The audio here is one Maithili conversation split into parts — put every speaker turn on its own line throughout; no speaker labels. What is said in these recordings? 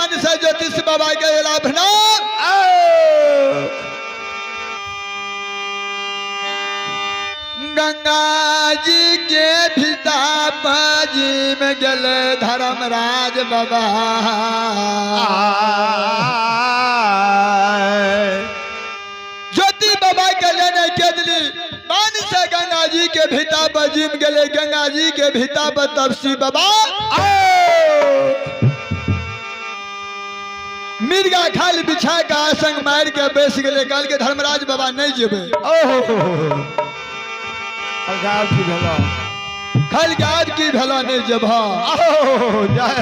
बन से ज्योतिष बाबा के एला भना। गंगा जी के भिता जी में गेले धर्मराज बाबा। ज्योति बाबा के लेने केदली मान से गंगा जी के भिता पर जिम गेले, गंगा जी के भिता पर तपसी बाबा मिर्गा खाल बिछा के आसंग मार के बैस गेले। कहल के धर्मराज बाबा नहीं जेबे।
अगाव की भेलो?
खाल के आज की भेलो नहीं जेब?
जाय।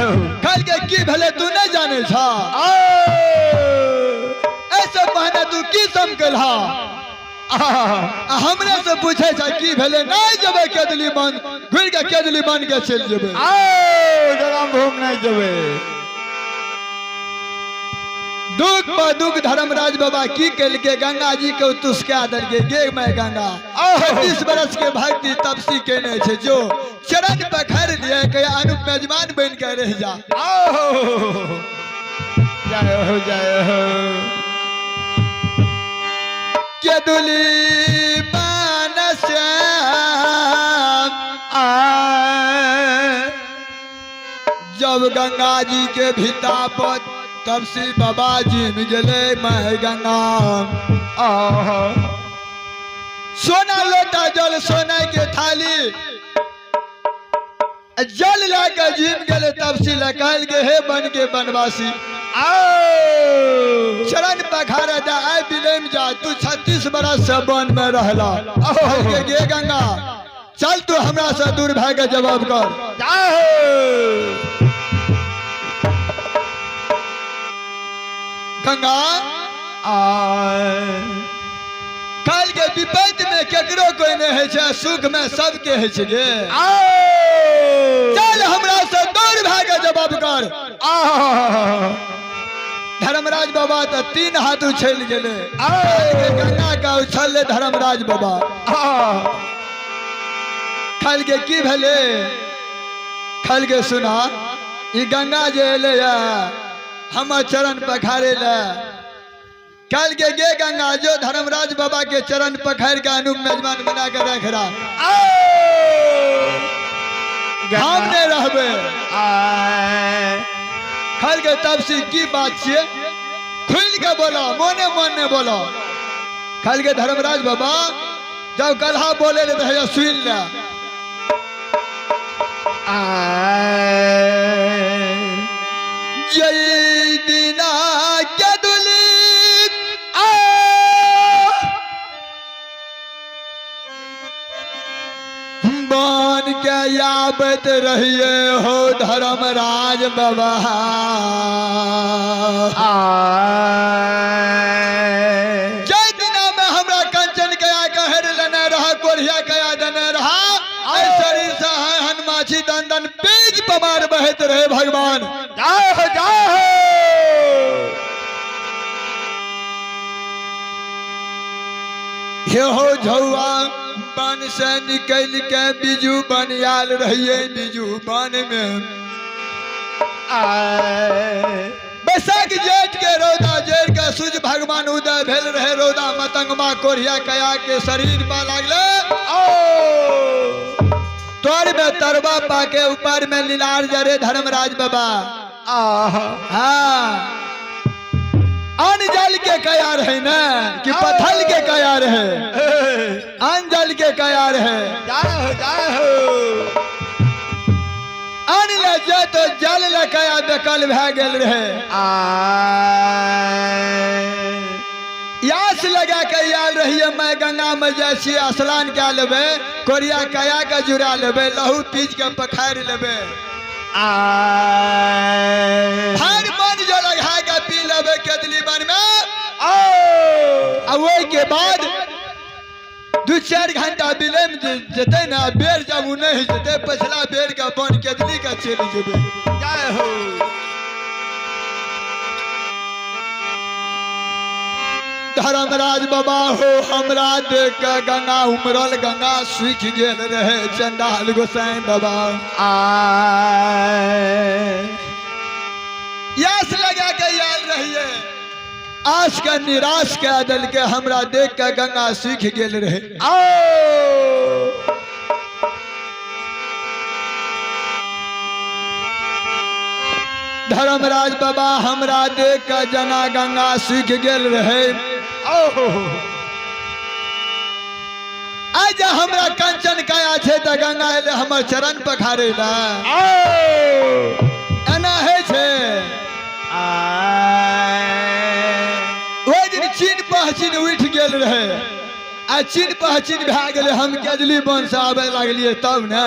खाल के की भेले तू नहीं जाने छा? ऐसे पहने तू की सम केलहा आ हमरे से पूछे छा की भेले? नहीं जेबे केदली मन घुर के केदली मन के चलि जेबे।
जगह भूम नहीं जेबे।
दुख पर दुख धर्मराज बाबा की केलके, गंगा जी के तुसका देलके। गे मैं गंगा, 36 बरस के भक्ति तपसी केने छे, जो चरण पखर लिए के अनुप मेजबान बन के रह जा।
जय हो, जय हो।
केदुली मानस जब गंगा जी के भिता पर तपसी बाबा जी में गेले मैं गंगा, सोना लोटा जल सोना के थाली जल लए जिम गेले तपसी लए। कहल के हे बन के बनवासी, चरण पखारे दे, आइ बिलम जा, तू 36 बरस से वन में रहला। कहल के गे गंगा, चल तू हमरा से दूर भए के जवाब कर। गंगा काल के विपत्ति में केकरो कोई नहीं है छै, सुख में सबके है छै। गे चल हमरा से दूर भए के जवाब कर। धर्मराज बाबा तो 3 हाथ उछल गेले। गंगा का उछलले धर्मराज बाबा। खाल के की भेले? खाल के सुना, ई गंगा जे एले हमर चरण पखारे ले। कल के गे गंगा, जो धर्मराज बाबा के चरण पखार के अनुप मेजबान बना के रख रहा, हम नहीं रहबे। खल के तब से की बात छिए, खुल के बोलो, मोने मन ने बोलो। खल के धर्मराज बाबा जब कलहा बोले ले तो सुन ले। जय दिना के दुली बन के आबत रहिए हो धर्मराज बाबा। जय दिना में हमरा कंचन कया कहर लेने रहा, कोढ़िया कया देने रहा, ऐ शरीर से है हनुमाछी दन दन बीज पमार बहत रहे भगवान।
जय हो, जय हो।
हे हो झौआ बन से निकल के बीजू बन आयल रहिए बीजू बन में। बैसाख जेठ के रौदा जेठ के सूर्य भगवान उदय भेल रहे। रौदा मतंगमा कोढ़िया कया के शरीर पर लागले। तोर में तरवा पाके ऊपर में लीलार जरे धर्मराज बाबा। हाँ, अन्न जल के कया रहे ना कि पथल के कया रहे? अन्न जल के कया रहे।
जय हो, जय हो।
अन्न ले जे तो जल ले कया बेकल भए गेल रहे। यास लगा के आयल रहिए मैं गंगा में जाइ छी, स्नान कए लेबै, कोरिया कया के जुड़ा लेबै, लहू पीज के पखारि लेबै, हर मन जो लगा के पी लेबै केतली बन में। आ ओहि के बाद 2-4 घंटा बिलम जेतै ना, बेर जब ओ नहीं जेतै, पछला बेर के बन केतली के चलि जेबै।
जय हो।
धर्मराज बाबा हो हमरा देख के गंगा उमरल, गंगा सूखि गेल रहे चंडाल गोसाई बाबा। यास लगा आस के निराश के दल के हमरा देख के गंगा सीख गेल रहे।
आओ।
धर्मराज बाबा हमरा देख के जना गंगा सीख गेल रहे।
आओ।
आज हमरा कंचन काया छे त गंगा एले हमर चरण पखारे ला।
आओ।
एना है छे।
आय।
ओहि दिन चीन पहचीन उठि गेल रहे आ चीन पहचीन भए गेलै। हम केजली वन से आबे लागलियै तब ने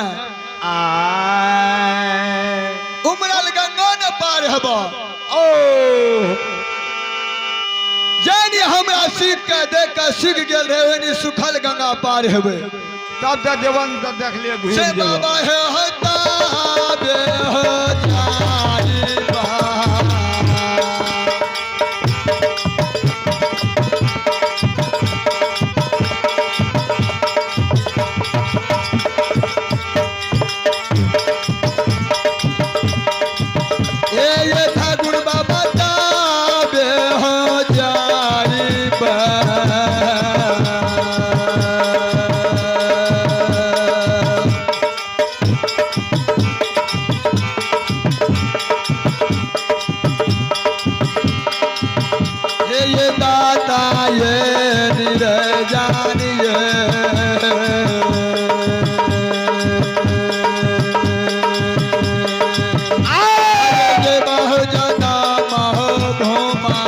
आय।
उमरल गंगो ने पार हेब।
ओ।
जानी हमरा सीख के देख के सीख गेल रहे ओनी सुखल गंगा पार हेबै।
तब तऽ देवन तऽ देख लियै घुरि
से
जेबै।
बाबा हे हताबे हो जाई बा। ए ये ठाकुर बाबा ताबे हो जाई बा। हे ये दाता ये निरजानिए। ये बहुजना महो भूमा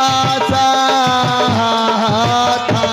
आशा था।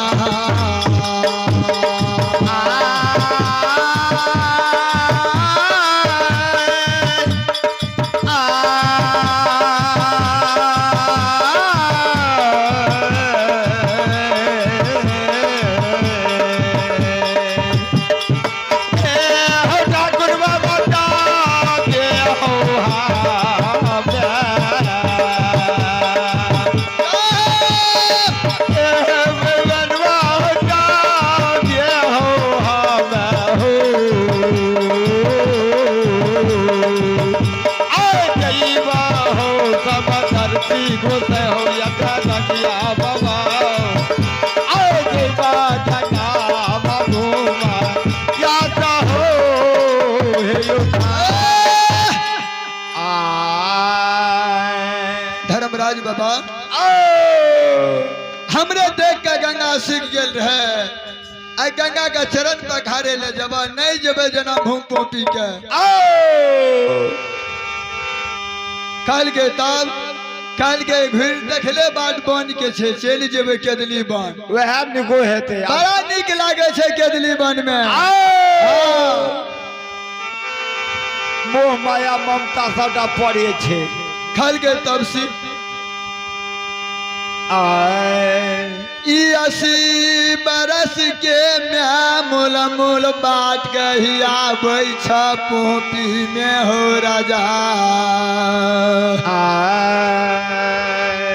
धर्मराज बाबा हमरे देख के गंगा सीख गेल रहे आ गंगा के चरण पखारे ले जब नहीं जेबे जना भूम पोपी के काल के तब काल के घुर देखले बाट बन के छे चलि जेबे केदली बन।
वएह निको हेतै।
बड़ा नीक लागे छै केदली बन में।
मोह माया ममता सबटा पड़े छै।
खाल के तब सी
आय।
ई 80 बरस के म्या मूल मूल बाट कहिया छ पोपी में हो राजा।
आय।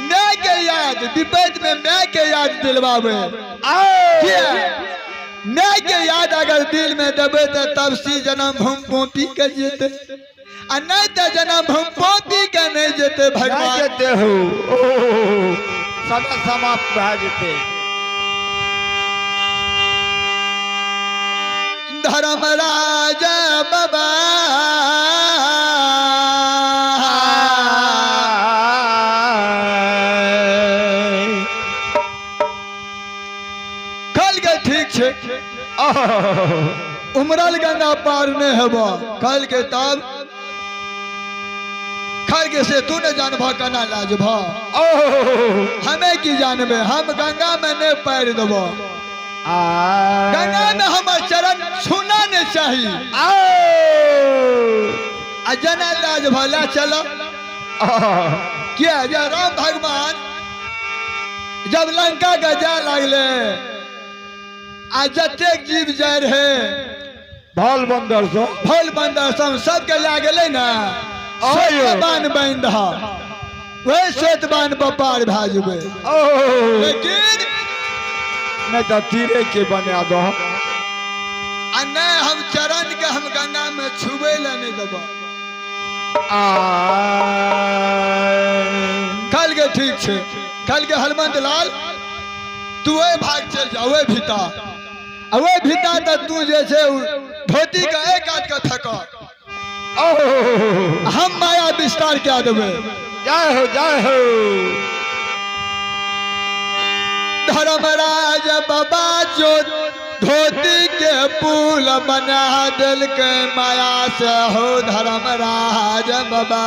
मैं के याद विपद में मैं के याद दिलवावे।
आय।
मैं के याद अगर दिल में देबे तो तब सी जन्म हम पोपी के जेते आ नहीं तो जन्म हम पोपी के नहीं जेते।
नहि
भगवान
जेते हो ओ सदा समाप्त भए जेतै।
धर्मराज बाबा
आय।
कल के ठीक छे उमरल गंगा पार नहीं हेब। कल के तब खल के से तू ने जानब केना लाजब। हमें की जानबे हम गंगा में नहीं पैर देब। गंगा में हमर चरण छूना नहीं चाही। आ जना लाज भला चलो किया जे राम भगवान जब लंका के जाय लागले आ जतेक जीव जाय रहे
भल बंदर सो
भोल बंदर सब सबके लए गेलै ने
आयो।
बान बान्हि दह वही श्वेत बान्ह पर पार भए जेबै। लेकिन
नहीं तो तीरे के बना दो।
आ नहीं हम चरण के हम गंगा में छुबै लए नहीं देब।
आ
कहल के ठीक छै। कहल के हनुमंत लाल तू ओहि भाग चलि जा, ओहि भीता, आ ओहि भीता तऽ तू जे छै धोती के एक हाथ के फेक, हम माया विस्तार कए देबै।
जय हो जय हो।
धर्मराज बाबा जो धोती के पुल बना देलकै माया से हो धर्मराज बाबा।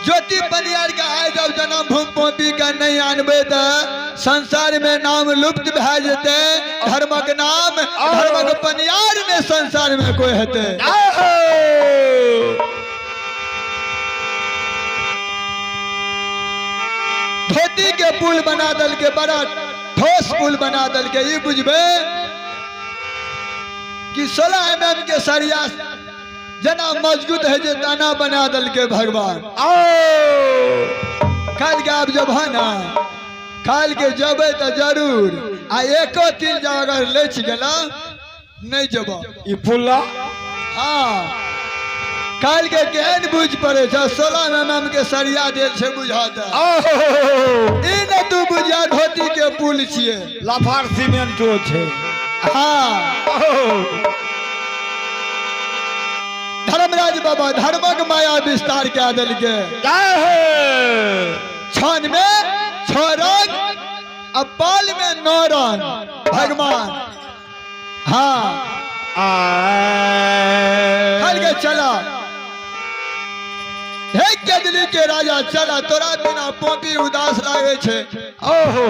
ज्योति बनियार के आइ जब जन्म भूमि पोपी के नहीं आनबे तऽ संसार में नाम लुप्त भए जेतै, धर्मक नाम धर्मक बनियार में संसार में कोई हेतै।
जय हो।
धोती के पुल बना देलकै, बड़ा ठोस पुल बना देलकै। ई बुझबै कि 16 mm के सरिया जेना मजबूत है जे तना बना देलकै भगवान। काल्हि के आब जब है ना, काल्हि के जबै तऽ जरूर, आ एको तीन जब अगर लचि गेला नहीं जब
ई पुला।
हाँ, काल्हि के केहन बुझ पड़े छै, 16 mm के सरिया देल छै बुझत। ई ने तू बुझिया धोती के पुल छियै।
लाफार सीमेंटो छै।
हाँ, धर्मराज बाबा धर्मक माया विस्तार कए देलकै।
जय हो।
छन में 6 रंग आ पाल में 9 रंग भगवान। हाँ, हल के चला हे केदली के राजा, चला तोरा बिना पोपी उदास लागे छै।
ओहो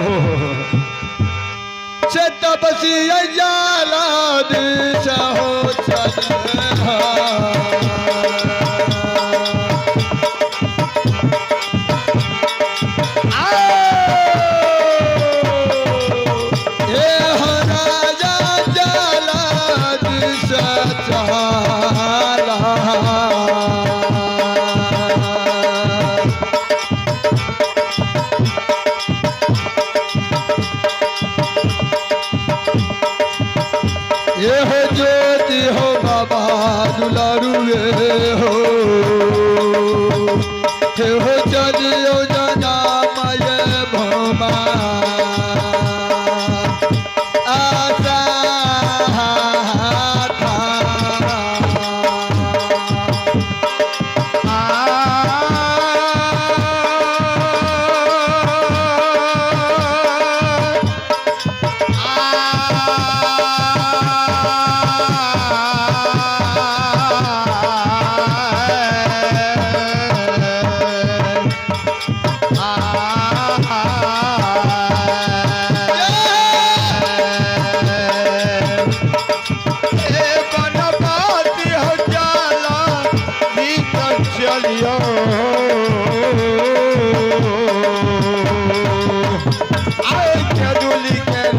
से तपसी जाला दिश हो चल। हे हो राजा जाला दिश चला। ये हो ज्योति हो बाबा दुलारू हो, हे हो चलियो जना मय भोमा आशा था।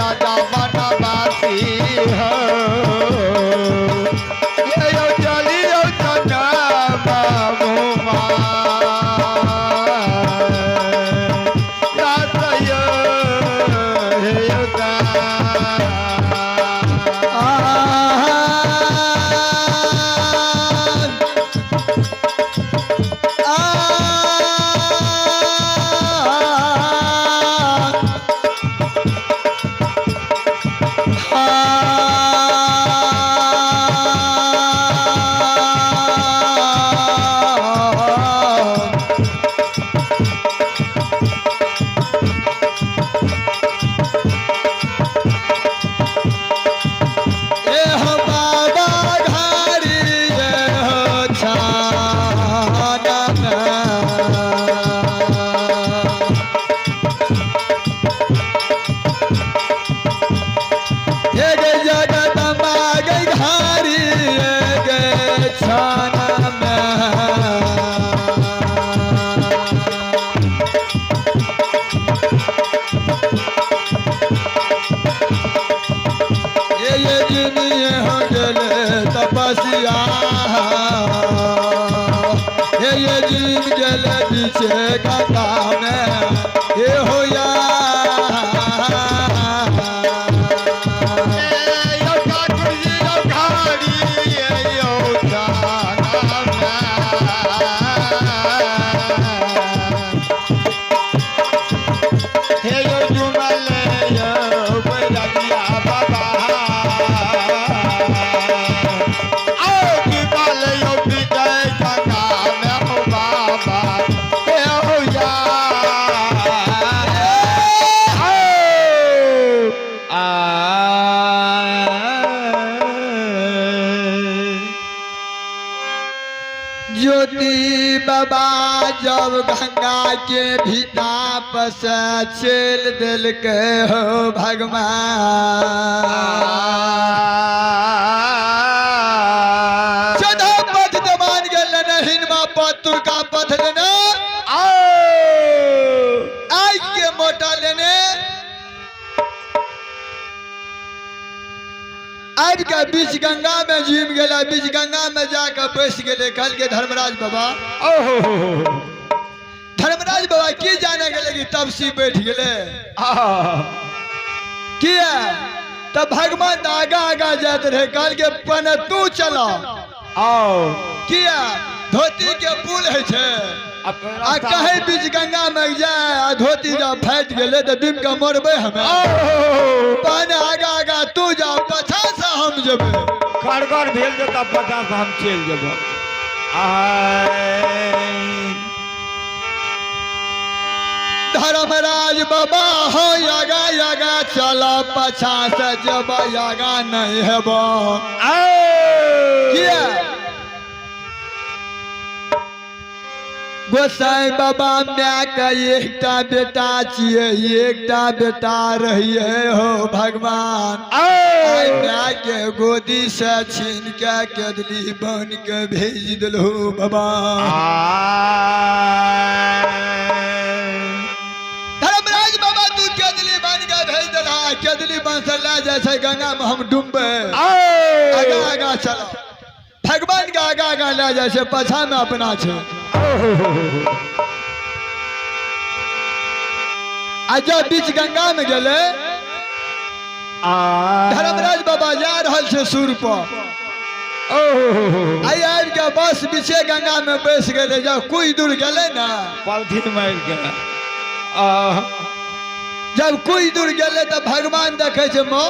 राजा बनवासी हो, ये यो चलियो चचा बाबूमा या हे यो दा।
ए हो बाबा घारी ये हो छाना ये गे जगदम्बा गई घारी ये गे छाना में। ये जिनिए हो गेले तपस्या, ये जिन गेले पीछे गंगा में ये हो या। बाबा जब गंगा के भीता से चल देलकै हो भगवान। 14 पथ जमान गेल ने हिनमा पथ तुरका पथ लेने आइ के मोटा लेने आबि के बीच गंगा में जीम गेला। बीच गंगा में जाके बैस गेले। कहलकै धर्मराज बाबा, धर्मराज बाबा की जाने गेले कि तपसी बैठ गेले। किया तब भगवान आगा आगा जाते रहे। कहलकै पने तू चला।
आओ।
किया धोती के पुल है छै आ कहीं बीच गंगा में जाए आ धोती जा फाटि गेले तऽ डूबि के मरबै हमे। पहने आगा आगा तू जा, पाछा से हम जेबै।
खड़गड़ भेल जे तब पता से हम चलि जेबै।
धर्मराज बाबा हो आगा आगा चल, पाछा से जेबै, आगा नहीं हेबो। किया गोसाई बाबा my के एकटा बेटा छियै, एकटा बेटा रहिए हो भगवान। आइ my के गोदी से छीन के केदली बन के भेज देलहु बाबा। धर्मराज बाबा तू केदली बन के भेज देलहा, केदली बन से लए जाइ छै गंगा में हम डूबबै। आगा आगा चलो, भगवान के आगा आगा लए जाइ छै, पाछा में अपना छै। आ जब बीच गंगा में गेले धर्मराज बाबा जा रहल छै सुर पर, आइ आबि के बस बीचे गंगा में बैस गेले। जब कुछ दूर गेले ना,
पलथी मारि के
जब कुछ दूर गेले तऽ भगवान देखै छै माँ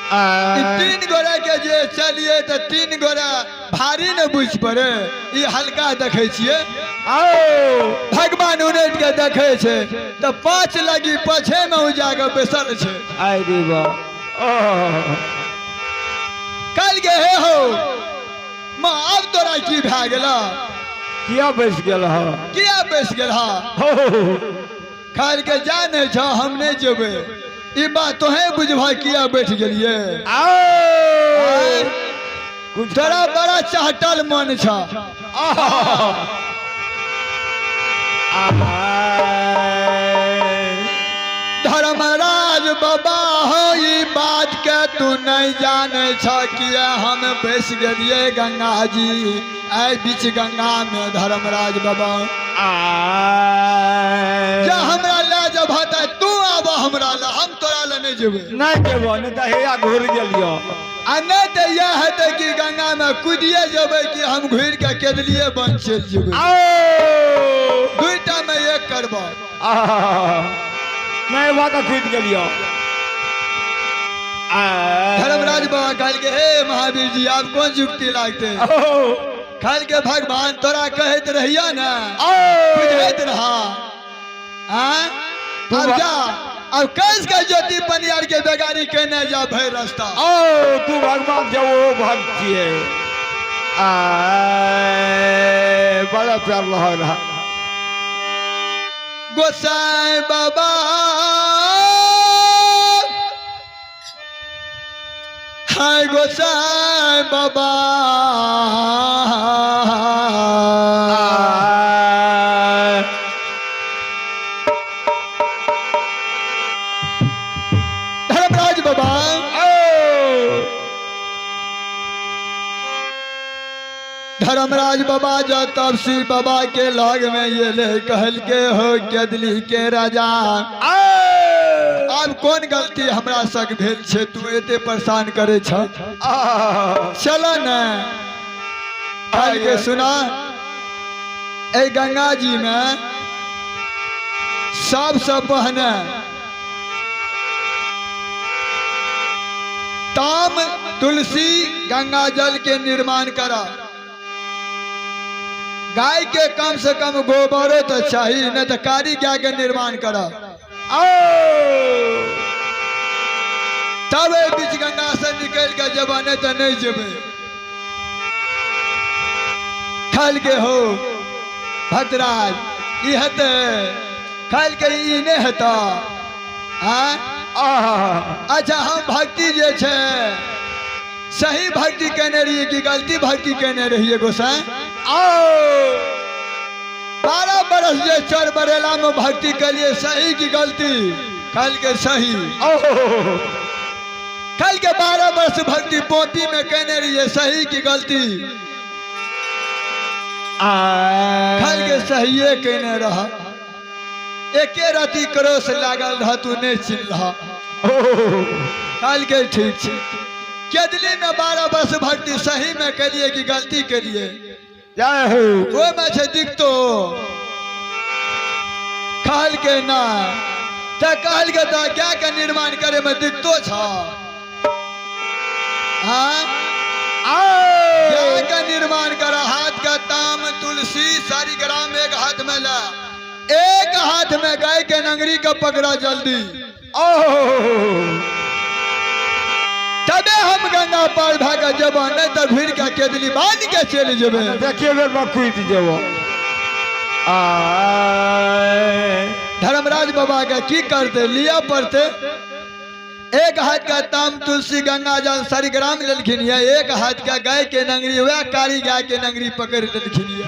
ई तीन गोरा के जे चलिए तऽ तीन गोरा भारी ने बुझि पड़े, ई हल्का देखै छियै। भगवान उनटि के देखै छै तऽ 5 लगी पाछे में ओ जाके बैसल छै।
आइ रे बा।
कल के हे हो माँ, आब तोरा की भए गेल?
किया बैस गेल ह?
किया बैस गेल ह? खाल के जा नहीं छ, हम नहीं जेबै। ई बात तोहे बुझबह किया बैठ गेलिए? तोरा बड़ा चहटल मन छ। धर्मराज बाबा हो ई बात के तू नहीं जाने छ किया हम बैस गेलिए गंगा जी ऐ बीच गंगा में। धर्मराज बाबा जा हमरा ले जब हता तू आब हमरा ले, हम तोरा ले नहीं जेबै।
नहीं जेबो, नहीं तऽ हेया घुर गेलियो।
आ नहीं तऽ यह हेतै कि गंगा में कूदिए जेबै कि हम घुरि के केदलिए बन चलि जेबै। दुईटा में एक करबो।
नहीं बा तऽ कूदि गेलियो।
धर्मराज बाबा कहलकै हे महावीर जी आब कोन युक्ति लागते? कहलकै भगवान तोरा कहैत रहियो ने, बुझैत रहा। आब जा, अब कैस के ज्योति पनियार के बेगारी केने जा भरि रास्ता।
ओ तू भगवान जे ओ भक्त छियै। बड़ा प्यार रहा।
गोसाई बाबा हाय गोसाई बाबा धर्मराज बाबा धर्मराज बाबा जो तपसी बाबा के लग में ये ले कहल के हो केदली के राजा, आब कोन गलती हमरा संग भेल छे तू एते परेशान करे छ? चल ने। कहल के सुना ए गंगा जी में सबसे पहने ताम तुलसी गंगा जल के निर्माण करा। गाय के कम से कम गोबरो तो चाहिए, नहीं तो कारी गाय के निर्माण करा। तब बीच गंगा से निकल के जब नहीं तो नहीं जेबे। खल के हो भक्तराज ई हेतै खाइल के ई नहि हेतऽ आँय? अच्छा हम भक्ति जे छै सही भक्ति केने रहियै कि गलती भक्ति केने रहियै गोसाई? 12 बरस जे चर बरेला में भक्ति केलिए सही की गलती? कल के सही। कल के 12 वर्ष भक्ति पोपी में केने रहिए सही की गलती? कल के सहिए केने रह। एके राति क्रोश लागल रह तू नहीं चिन्ह। कल के ठीक छै। केदली में 12 वर्ष भक्ति सही में केलिए कि गलती केलिए?
जय हो।
ओहिमे छै दिक्कतो। कहल के ना तऽ कहल के तऽ गाय के निर्माण करे में दिक्कतो छ। हाँ गाय के निर्माण कर हाथ के ताम तुलसी सारी ग्राम एक हाथ में ला, एक हाथ में गाय के नंगरी के पकड़ा जल्दी, तबे हम गंगा पार भए के जेबो, नहीं तऽ घुरि के केदली बांध के चलि जेबै।
देखिए बेर में कूदि जेबो।
धर्मराज बाबा के की करते लिया पड़ते। एक हाथ का ताम तुलसी गंगा जल सरिग्राम लेलखिन ये, एक हाथ का गाय के नंगरी वह कारी गाय के नंगरी पकड़ लेलखिन ये।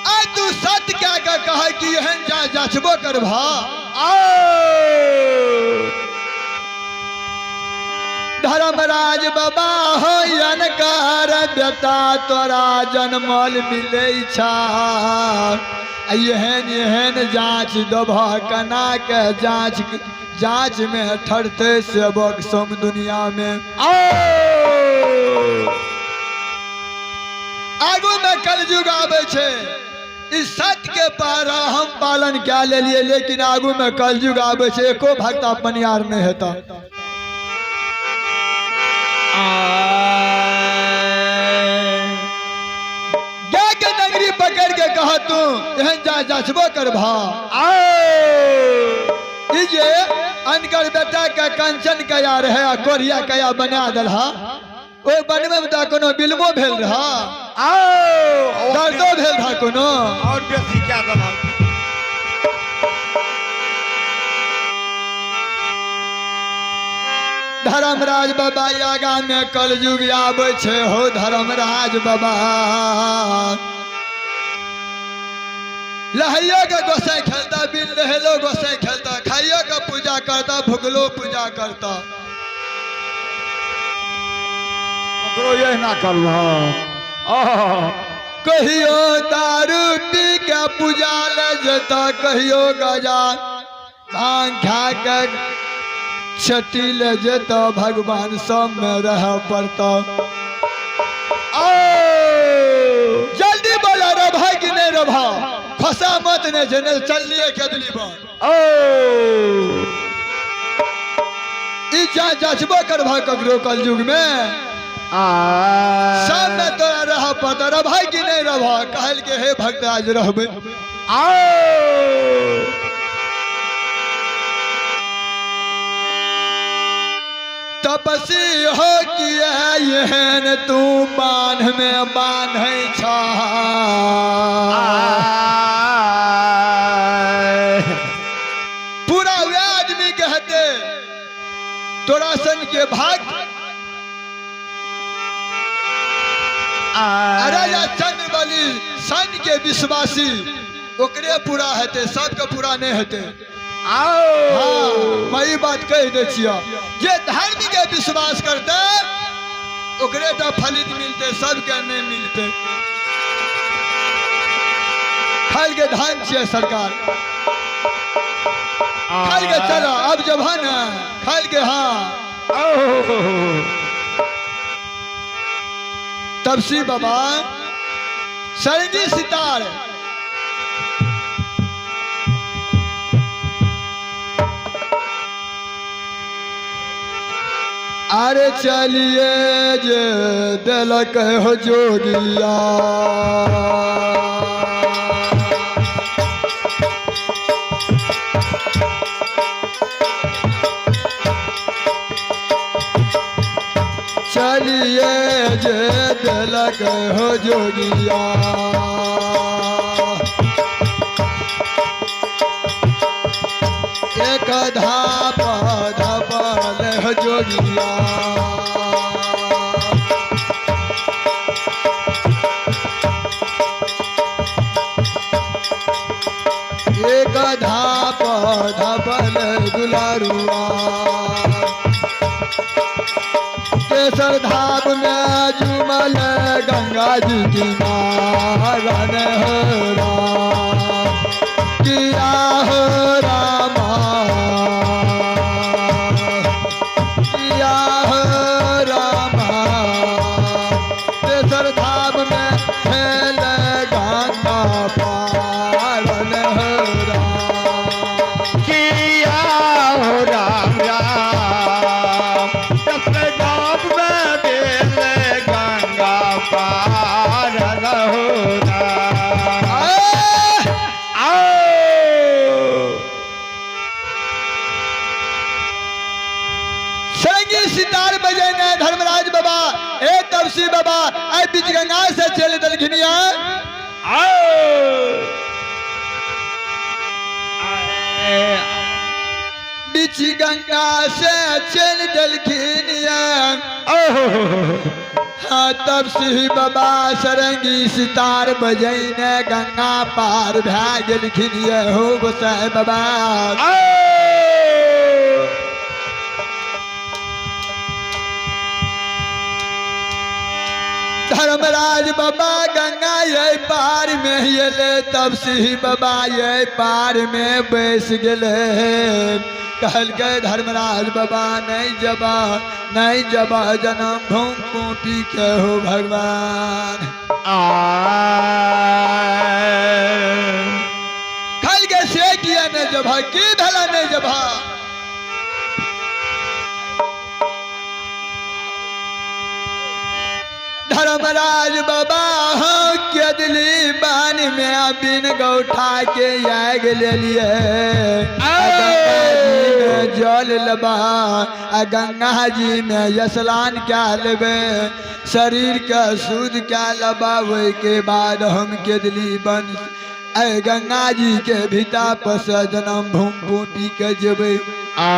आ तू सत क्या के कहे कि एहन जा जाचबो करभा। धर्मराज बाबा हो अनकार बेटा तोरा जनमल मिले छा, एहन एहन जांच देबह कना के जांच जांच में ठरते सेवक सम दुनिया में। आगू में कलयुग आबै छै, इस सत्य के पारा हम पालन क्या ले लिए, लेकिन आगू में कलयुग आबै छै एको भक्त अपन यार नहीं हेता। गाय के नगरी पकड़ के कह तू एहन जा जाचबो कर भा। ई जे अनकर बेटा के कंचन कया रहे आ कोरिया कया बना दलहा, ओहि बनवे में तऽ कोनो बिलमो भेल रहा, दर्दो भेल रहा कोनो
और बेसी क्या दलहा।
धर्मराज बाबा आगा में कलयुग आबै छै हो धर्मराज बाबा लहैयो के गोसाई खेलता, बिन लहेलो गोसाई खेलता, खाइयो के पूजा करता, भुगलो पूजा करता।
ओकरो यही ना करबह।
कहियो दारू पी के पूजा ले जेता, कहियो गजा भांग खा के छटी ले जेता, भगवान सब में रह पड़ता। जल्दी बोला रभा कि नहीं रभा, फंसा मत नहीं छै, नहीं चल लिए केदली बन। ई जा जाचबो करबा ककरो कलयुग में सब में तोरा रह पड़ता। रभा कि नहीं रभा? कहल के हे भक्त आज रहबे। तपसी हो किया एहन तू बान्ह में बान्है छा। पूरा वह आदमी के हेतै तोरा सन के भाग। राजा चंद्रबली सन के विश्वासी ओकरे पूरा हेतै, सबके पूरा नहीं हेतै। हाँ, मैं ई बात कहि दै छियौ, जे धर्म के विश्वास करते ओकरे टा फलित मिलते, सबके नहीं मिलते। खाल के धान छियै सरकार, खाल के चलो अब जब है ना खाल के। हाँ तपसी बाबा सरंगी सितार अरे चलिए जे दिलक हो जोगिया। चलिए जे देलक हो जोगिया। एक धाप धपल हो जोगिया। एक धाप धपल दुलारुआ। केसर धाप में जुमल गंगा जी की मारन हो राम, किया हो रामा, किया हो रामा। केसर धाप में खेल गंगा पारन हो राम,
किया हो राम राम। दसरे गाप में बेल गंगा पार हो राम। आओ।
संगी सितार बजेने धर्मराज बाबा ए तपसी बाबा ए बीच गंगा से चल दलखिनिया।
आओ।
बीच गंगा से चल दलखिनिया। हाँ तपसी बाबा सरंगी सितार बजेने गंगा पार भै गेलखिनिया हो गोसाई बाबा। धर्मराज बाबा गंगा ये पार में एले, तपसी बाबा ये पार में बैस गेले। कहलकै धर्मराज बाबा नहीं जबा नहीं जबा जन्म भूम कूपी के हो भगवान। कहलकै से किया नहीं जबा, की भेला नहीं जबा। धर्मराज बाबा हो केदली बान में बिन गौठा के आग ले लिए। गंगा जी में जल लबा आ गंगा जी में स्नान क्या लेबे, शरीर के शुद्ध क्या लबा। के बाद हम केदली बन ऐ गंगा जी के भीता पर से जन्म भूम पी के जेबै।
आ।